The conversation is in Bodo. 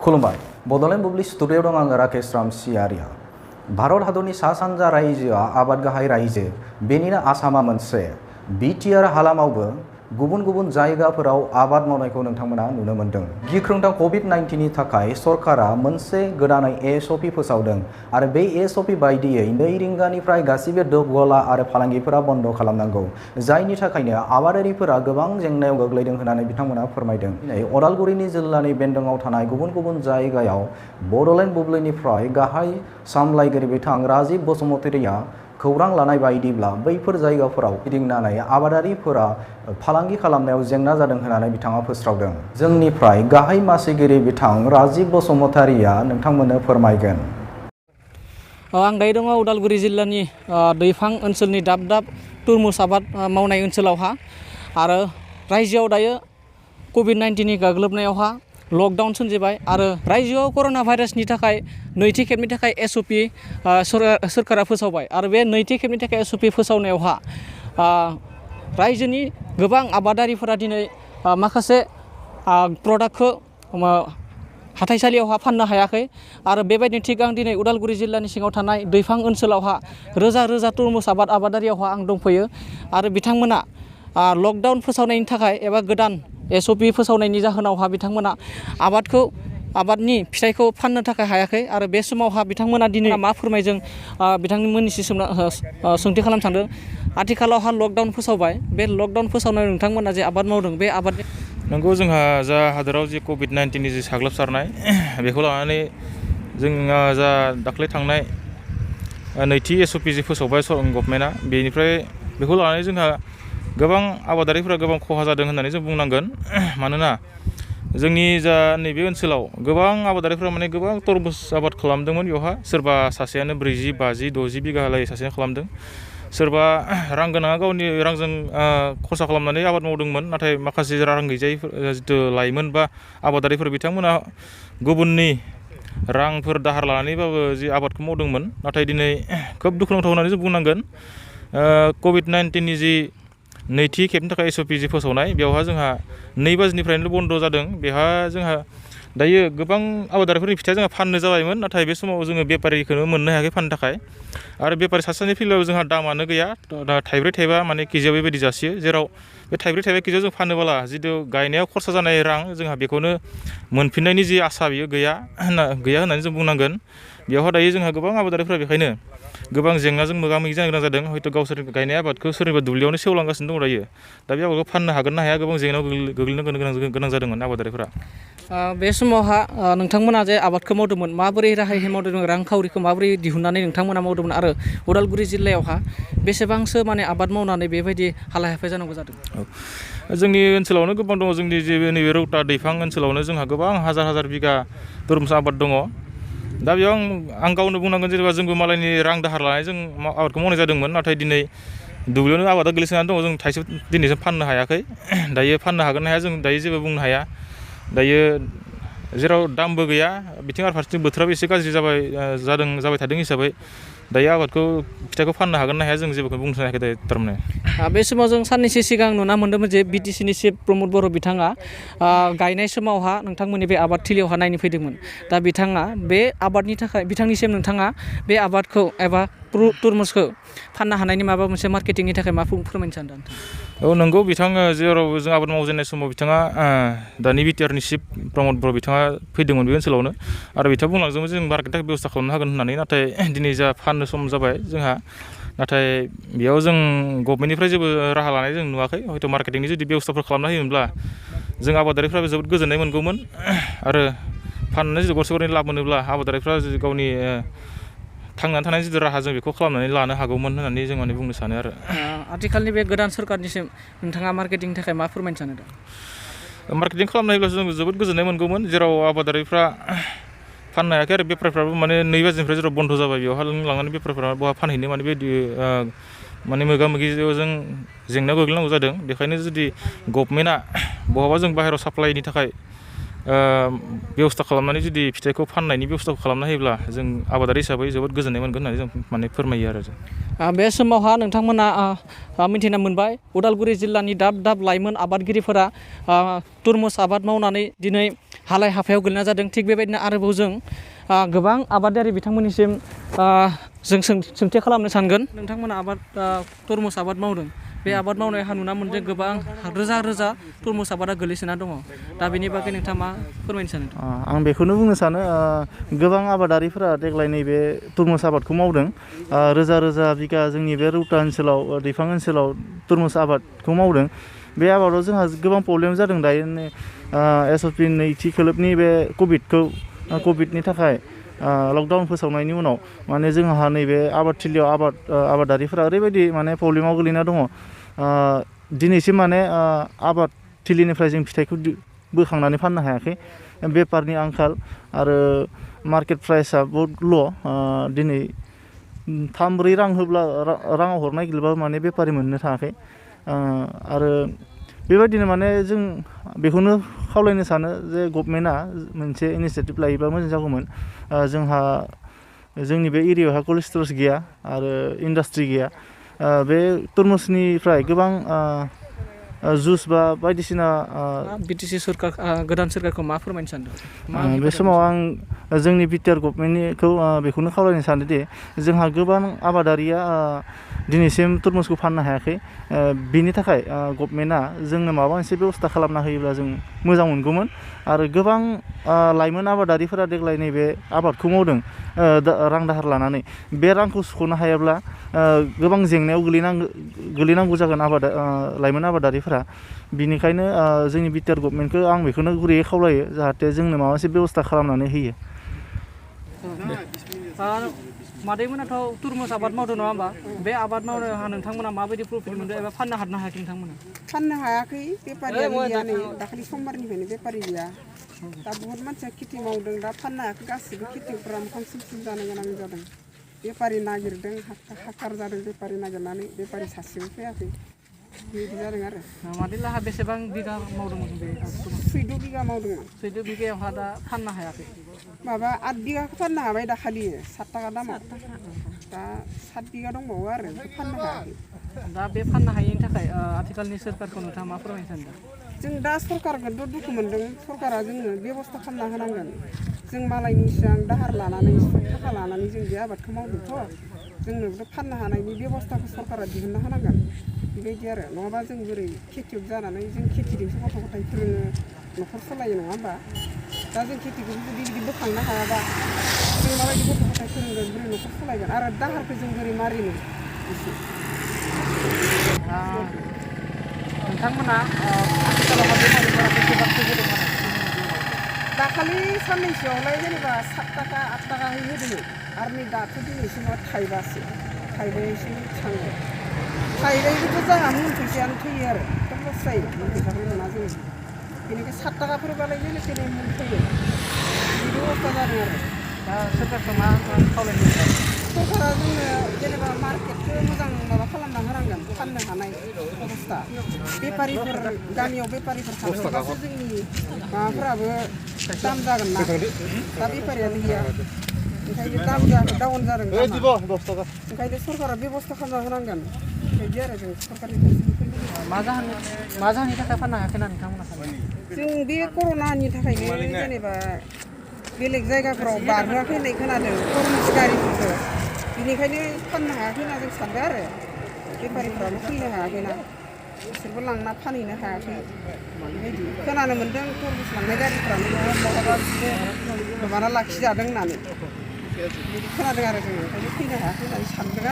खुलुमबाय बड'लेण्ड बुब्लि स्टुडिअ दं आङो राकेश राम सियारिया। भारत हादरनि सा सानजा रायजोआ आबाद गाहाय रायजो, बेनिनो आसामा मोनसे। बिटिआर हालामावबो गुबुन गुबुन जायगाफोराव आबाद मावनायखौ नोंथांमोना नुनो मोनदों। गिख्रंथाव कोविड-19नि थाखाय सरकारा मोनसे गोदानै एसअपि फोसावदों आरो बे एसअपि बायदियै 2 रिंगानिफ्राय गासिबो दग गला आरो फालांगिफोरा बन्द खालामनांगौ, जायनि थाखायनो आबादारिफोरा गोबां जेंनायाव गोग्लैदों होननानै बिथांमोना फोरमायदों। दिनै उदालगुरिनि जिल्लानि बेन्दोंआव थानाय गुबुन गुबुन जायगायाव बड'लेण्ड बुब्लिनिफ्राय गाहाय सामलायगिरि बिथां राजिब बसुमतारिया खौरां लानाय बायदिब्ला बैफोर जायगाफोराव गिदिंनानै आबादारिफोरा फालांगि खालामनायाव जेंना जादों होननानै बिथाङा फोस्रावदों। जोंनिफ्राय गाहाय मासिगिरि बिथां राजिब बसुमतारिया नोंथांमोननो फोरमायगोन। आं दायो दङ उदालगुरि जिल्लानि दैफां ओनसोलनि दाब दाब तुरमुस आबाद मावनाय ओनसोलावहा आरो रायजोआव दायो कोविड-19नि गाग्लोबनायावहा लकडाउन सोमजिबाय आरो रायजोआव कर'ना भाइरासनि थाखाय नैथि खेबनि थाखाय एसअपि सोरखारा फोसावबाय आरो बे नैथि खेबनि थाखाय एसअपि फोसावनायावहा रायजोनि गोबां आबादारिफोरा दिनै माखासे प्रडाक्टखौ हाथाइसालियावहा फाननो हायाखै आरो बेबायदिनो थिग आं दिनै उदालगुरि जिल्लानि सिङाव थानाय दैफां ओनसोलावहा रोजा रोजा तुरमुस आबादारियावहा आं दंफैयो आरो बिथांमोना लकडाउन फोसावनायनि थाखाय एबा गोदान एसअपि फोसावनायनि जाहोनावहा बिथांमोना आबादनि फिथाइखौ फाननो थाखाय हायाखै आरो बे समावहा बिथांमोना दिनै मा फोरमायजों बिथांमोननिसिम सोंथि खालामनो सानदों। आथिखालावहा लकडाउन फोसावबाय, बे लकडाउन फोसावनायाव नोंथांमोना जे आबाद मावदों बे आबादनि नंगौ, जोंहा जा हादोराव जे कोविड-19नि जे साग्लोबसारनाय बेखौ लानानै जोंहा जा दाख्लै थांनाय नैथि एसअपि जे फोसावबाय गभर्नमेन्टआ, बेनिफ्राय बेखौ लानानै जोंहा गोबां आबादारिफोरा गोबां खहा जादों होननानै जों बुंनांगोन। मानोना जोंनि जा नैबे ओनसोलाव गोबां आबादारिफोरा माने गोबां तरमुज आबाद खालामदोंमोन। बेवहा सोरबा सासेयानो 40, 50, 60 बिगाहालागै सासेया खालामदों। सोरबा रां गोनाङा गावनि रांजों खरसा खालामनानै आबाद मावदोंमोन, नाथाय माखासे रां गैजायिफोर जिथु लाइमोन बा आबादारिफोर बिथांमोना गुबुननि रांफोर दाहार लानानैबाबो जि आबादखौ मावदोंमोन। नाथाय दिनै खोब दुखुनांथाव होननानै जों बुंनांगोन। कोविड-19नि जि नैथि खेबनि थाखाय एसअपि जि फोसावनाय, बेवहा जोंहा 2 बाजिनिफ्रायनो बन्द जादों। बेहा जोंहा दायो गोबां आबादारिफोरनि फिथाइया जोंहा फाननो जाबायमोन, नाथाय बे समाव जोङो बेपारिखौनो मोननो हायाखै फाननो थाखाय। आरो बेपारि सासेनि फैलायाव जोंहा दामानो गैया, थाइब्रै थाइबा माने केजियाव बेबायदि जासियो। जेराव बे थाइब्रै थाइबा केजियाव जों फानोबोला जिथु गायनायाव खरसा जानाय रां, जोंहा बेखौनो मोनफिननायनि जि आसा बियो गैया होननानै जों बुंनांगोन। बेवहाय दायो जोंहा गोबां आबादारिफोरा बेखायनो गोबां जेंनाजों मोगा मोगि जानो गोनां जादों। हयथ' गावसोर गायनाय आबादखौ सोरनिबा दुब्लियावनो सेवलांगासिनो दं दायो। दा बे आबादखौ फाननो हागोन ना हाया, गोबां जेंनायाव गोग्लैनो गोनां जादोंमोन आबादारिफोरा। बे समावहा नोंथांमोना जे आबादखौ मावदोंमोन, माबोरै राहायै मावदोंमोन, रांखावरिखौ माबोरै दिहुननानै नोंथांमोना मावदोंमोन आरो उदालगुरि जिल्लायावहा बेसेबांसो माने आबाद मावनानै बेबायदि हालाय हाफाय जानांगौ जादों? जोंनि ओनसोलावनो गोबां दङ। जोंनि जे नैबे रौता दैफां ओनसोलावनो जोंहा गोबां हाजार बिगा तुरमुस आबाद दङ। दा बेयाव आं गावनो बुंनांगोन, जेनेबा जोंबो मालायनि रां दाहार लानानै जों आबादखौ मावनाय जादोंमोन। नाथाय दिनै दुब्लियावनो आबादा गोग्लैसोनानै दङ, जों थाइसे दिनैसिम फाननो हायाखै। दायो फाननो हागोन ना हाया जों दायो जेबो बुंनो हाया। दायो जेराव दामबो गैया, बिथिं आरो फारसेथिं बोथोराबो एसे गाज्रि जाबाय थादों हिसाबै दायो फिथाइखौ फाननो हागोन ना हाया जों जेबोखौनो बुंनो हायाखै दायो थारमाने। बे समाव जों साननैसो सिगां नुना मोन्दोंमोन जे बिटिसिनि चिफ प्रमद बर' बिथाङा गायनाय समावहा नोंथांमोननि बे आबाद थिलियावहा नायनो फैदोंमोन। दा बिथाङा बे आबादनि थाखाय बिथांनिसिम नोंथाङा बे आबादखौ एबा तुरमुसखौ फाननो हानायनि माबा मोनसे मार्केटिंनि थाखाय मा फोरमायनो सानदों? औ नंगौ, बिथाङा जेराव जों आबाद मावजेननाय समाव बिथाङा दानि बिटिआरनि चिफ प्रमद बर' बिथाङा फैदोंमोन बे ओनसोलावनो आरो बिथाङा बुंलांदोंमोन जों मार्केटनि थाखाय बेबस्था खालामनो हागोन होननानै। नाथाय दिनै जा फाननो सम जाबाय जोंहा, नाथाय बेयाव जों गभर्नमेन्टनिफ्राय जेबो राहा लानाय जों नुवाखै। हयथ' मार्केटिंनि जुदि बेबस्थाफोर खालामना होयोमोनब्ला जों आबादारिफ्राबो जोबोद गोजोननाय मोनगौमोन आरो फाननानै जुदि गरसे गरनै लाब मोनोब्ला आबादारिफ्रा गावनि थांनानै थानायनि जिथु राहा जों बेखौ खालामनानै लानो हागौमोन होननानै जों माने बुंनो सानो आरो। आथिखालनि बे गोदान सोरखारनिसिम नोंथाङा मार्केटिंनि थाखाय मा फोरमायनो सानो दा? मार्केटिं खालामनो हायोब्ला जों जोबोद गोजोननाय मोनगौमोन। जेराव आबादारिफ्रा फाननो हायाखै आरो बेफारिफ्राबो माने 2 बाजिनिफ्राय जेराव बन्द जाबाय, बेवहाय लांनानै बेफारिफ्रा बहा फानहैनो माने बेबायदि माने मोगा मोगिजों जेंनायाव गोग्लैनांगौ जादों। बेखायनो जुदि गभर्नमेन्टआ बहाबा जों बाहेरायाव साप्लाइनि थाखाय बेबस्था खालामनानै जुदि फिथाइखौ फाननायनि बेबस्थाखौ खालामना होयोब्ला जों आबादारि हिसाबै जोबोद गोजोननाय मोनगोन होननानै जों माने फोरमायो आरो। बे समावहा नोंथांमोना मिन्थिना मोनबाय उदालगुरि जिल्लानि दाब दाब लाइमोन आबादगिरिफोरा तुरमुस आबाद मावनानै दिनै हालाय हाफायाव गोलैना जादों। थिग बेबायदिनो आरोबाव जों गोबां आबादारि बिथांमोननिसिम जों सोंथि खालामनो सानगोन। नोंथांमोना तरमुज आबाद मावदों, बे आबाद मावनाय नुना मोन्दों गोबां रोजा रोजा तरमुज आबादा गोलैसोना दङ। दा बेनि बागै नोंथाङा मा फोरमायनो सानो? आं बेखौनो बुंनो सानो गोबां आबादारिफोरा देग्लाय नैबे तरमुज आबादखौ मावदों। रोजा रोजा बिगा जोंनि बे रौता ओनसोलाव दैफां ओनसोलाव तरमुज आबादखौ मावदों। बे आबादाव जोंहा गोबां प्रब्लेम जादों दायो एसपि नैथि खोलोबनि बे कभिडनि थाखाय लकडाउन फोसावनायनि उनाव माने जोंहा नैबे आबादथिलियाव आबादारिफोरा ओरैबायदि माने प्रब्लेमाव गोलैना दङ। दिनैसिम माने आबाद थिलिनिफ्राय जों फिथाइखौ बोखांनानै फाननो हायाखै। बेफारनि आंखाल आरो मार्केट प्राइसआ बहुद ल'। दिनै 3-4 रां होब्ला राङाव हरनो नागिरब्लाबो माने बेफारि मोननो थाङाखै। आरो बेबायदिनो माने जों बेखौनो खावलायनो सानो जे गभर्नमेन्टआ मोनसे इनिसियेटिभ लायोब्ला मोजां जागौमोन। जोंनि बे एरियायावहाय कल्ड स्टरेज गैया आरो इन्डास्ट्रि गैया। बे तरमुजनिफ्राय गोबां जुस बा बायदिसिना बिटिसि सरकार गोदान सोरखारखौ मा फोरमायनो सानदों? बे समाव आं जोंनि बिटिआर गभर्नमेन्टखौ बेखौनो खावलायनो सानोदि जोंहा गोबां आबादारिया दिनैसिम तरमुजखौ फाननो हायाखै। बिनि थाखाय गभर्नमेन्टआ जोंनो माबा मोनसे बेबस्था खालामना होयोब्ला जों मोजां मोनगौमोन। आरो गोबां लाइमोन आबादारिफोरा देग्लाय नैबे आबादखौ मावदों रां दाहार लानानै। बे रांखौ सुख'नो हायाब्ला गोबां जेंनायाव गोलैनांगौ जागोन लाइमोन आबादारिफोरा। बिनिखायनो जोंनि बिटिआर गभर्नमेन्टखौ आं बेखौनो गुरैयै खावलायो जाहाथे जोंनो माबा मोनसे बेबस्था खालामनानै होयो। मादैमोनाथ' तरमुज आबाद मावदों नङा होमबा? बे आबाद मावनायाव नोंथांमोना माबायदि प्रफिट मोनदों एबा फाननो हादोंना हायाखै नोंथांमोना? फाननो हायाखै, बेफारियानो गैया। नै दाखालि समबारनिफ्रायनो बेफारि गैया। दा बहुत मानसिया खेथि मावदों, दा फाननो हायाखै। गासिबो खेथिफोरा मोखां सुम जानो गोनां जादों। बेफारि नागिरदों, हाखार जादों बेफारि नागिरनानै, बेफारि सासेबो फैयाखै। बिदि जादों आरो। मादैलाहा बेसेबां बिगा मावदोंमोन बे? 14 बिगा मावदोंमोन। 14 बिगायावहा दा फाननो हायाखै? माबा 8 बिगाखौ फाननो हाबाय दाखालि 7 थाखा दामाव। दा 7 बिगा दंबावो आरो बेखौ फाननो हायाखै। दा बे फाननो हायैनि थाखाय आथिखालनि सोरखारखौ नोंथाङा मा फोरमायनो सानदों? जों दा सरकारखौथ' दुखु मोनदों। सरकारा जोंनो बेबस्था खालामना होनांगोन। जों मालायनि सिगां दाहार लानानै थाखा लानानै जों बे आबादखौ मावदोंथ'। जोंनोबोथ' फाननो हानायनि बेबस्थाखौ सरकारा दिहुनना होनांगोन। बेबायदि आरो नङाबा जों बोरै खेथियग जानानै जों खेथिजोंसो गथ' गथाय फोरोङो, न'खर सालायो नङा होमबा? दा जों खेथिखौ जुदि बिदि बोखांनो हायाबा जों माबायदि गथ' गथाय फोरोंगोन, बोरै न'खर सालायगोन आरो दाहारखौ जों बोरै मारिनो एसे। नोंथांमोना आथिखालाव बेफारिफोरा बेसेबांसो होदों? दाखालि साननैसोआवलाय जेनेबा 7 थाखा 8 थाखायै होदोंमोन आरो नै दाथ' दिनैसिमाव थाइबासो, थाइबायासो थाङो। थाइबायखौथ' जोंहा मुलफैसायानो थैयो आरो एकदम लस जायो। मुलफैसाखौ मोना जोङो। बेनिखाय 7 थाखाफोरबालाय जेने मुल फैयो। बिदि अबस्था जादों आरो। दा सोरखारखौ मा खावलायनो? सरकारा जोंनो जेनेबा मार्केटखौ मोजां माबा खालामना होनांगोन, फाननो हानाय अबस्था। बेफारिफोर गामियाव बेफारिफोर थाब्लासो जोंनि माबाफोराबो दाम जागोन ना। दा बेफारियानो गैया, ओंखायनो डाउन जादों। ओंखायनो सरकारा बेबस्था खालामना होनांगोन। बिदि आरो जों सरकारनिफ्राय मा जाहोननि थाखाय फाननो हायाखै ना नोंथांमोना? जों बे कर'नानि थाखायनो जेनेबा बेलेग जायगाफोराव बारहोआखै होननाय खोनादों तरमुज गारिफोरखौ। बेनिखायनो फाननो हायाखै होनना जों सानदों आरो। बेफारिफ्राबो फैनो हायाखैना, बिसोरबो लांना फानहैनो हायाखै। बेबायदि खोनानो मोन्दों तरमुज लांनाय गारिफ्रानो बहाबा बिदिनो माबाना लाखिजादों होननानै। बिदि खोनादों आरो जों, ओंखायनो फैनो हायाखै होननानै सानदों।